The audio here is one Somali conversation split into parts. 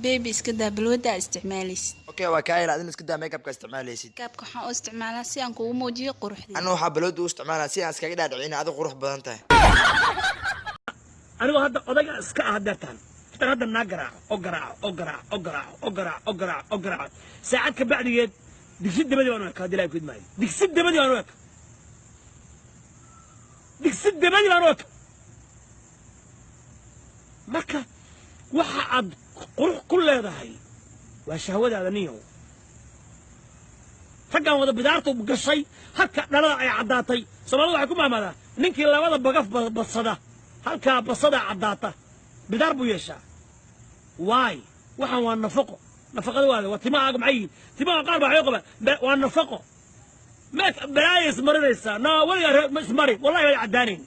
Baby, iska daa balwadda aa isticmaalaysid. Okay, waa kaa yar. Adina iska daa makeupka isticmaalaysid. Makeupka waxaan u isticmaalaa si aan kugu muujiyo quruxdii. Anna waxaa balwada u isticmaalaa si aan iskaga dhaadhicin adiga qurux badan tahay. Anigoo hadda odayga iska ah deertaan intaan hadda naa garaaco oo garaaco oo garaaco oo garaaco oo garaaco oo garaaco oo garaaco, saacad ka bacdigeed digsi dabadii baan u eka. Haddii Ilahay ku idmaayo, digsi dabadii baan u eka, digsi dabadii baan u eka. Marka waxa aad qurux ku leedahay waa shahwadaada. Niyow, raggaan wada bidaartu gashay, halka dhalada ay caddaatay. Soomaalida waxay ku maamaadaa, ninkii labada bagaf badsada, halkaa basadaa caddaata, bidaar buu yeeshaa. Waay, waxaan waa nafaqo. Nafaqada waa timahaaga. Maxay yihiin timaha? Qaar baa waxay qabaan waa nafaqo. Balaaya ismarinaysaa na weligaa ma ismari, wallahi way caddaanayn.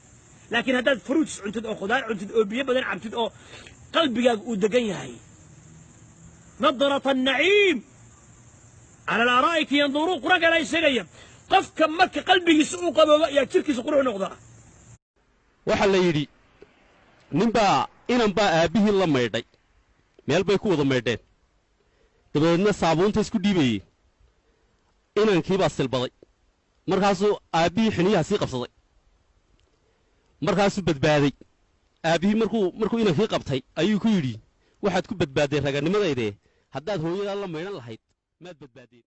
Laakiin haddaad fruits cuntid oo khudaar cuntid oo biyo badan cabtid oo qalbigaaga uu degan yahay, نضرة النعيم على الأرائك ينظرون. Qur-aanka Ilaahay sheegaya, qofka marka qalbigiisa uu qaboobo ayaa jirkiisa qurux noqdaa. Waxaa la yidhi, ninbaa inan baa aabbihii la maydhay. Meel bay ku wada maydheen, dabadeedna saabuunta isku dhiibayeen. Inankiibaa silbaday, markaasuu aabbihii xiniyaha sii qabsaday, markaasuu badbaaday aabbihii. Markuu inankii qabtay ayuu ku yidhi, "Waxaad ku badbaadday raganimadayde, haddaad hooyadaa la maydhan lahayd maad badbaadeen."